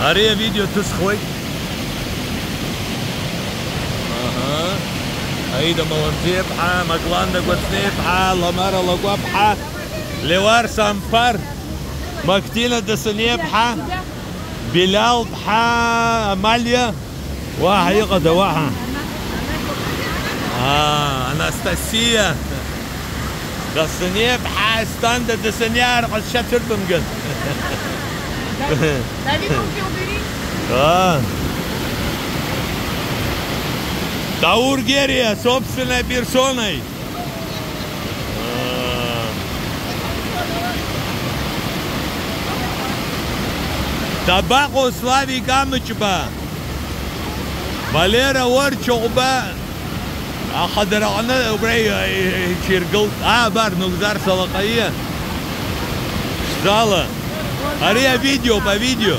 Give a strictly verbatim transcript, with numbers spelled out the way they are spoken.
Ари авидео ҭысхуеит. Аҳа. Аида Маланӡиаԥҳа, Макланда Гәаҵнеиԥҳа, Ламара Лакәаԥҳа, Леуар Самԥар, Мактина Дасаниаԥҳа, Билал ԥҳа Амалиа, уаҳа иҟада, уаҳа? Аа, Анастасиа. Дасаниаԥҳа, Асҭанда Дасаниаа рҟазшьа цәырбымган. Давид, руки убери. А. Даур Герия, собственной персоной. А. Дабаҟоу Славик Амҷба? Валера Орчыҟәба. Ахадара аҟны убра и-, и-, иҽиргылт. Аа, абар, Нугзар Салаҟаиа. Ԥшӡала. Ари авидеоуп, авидео.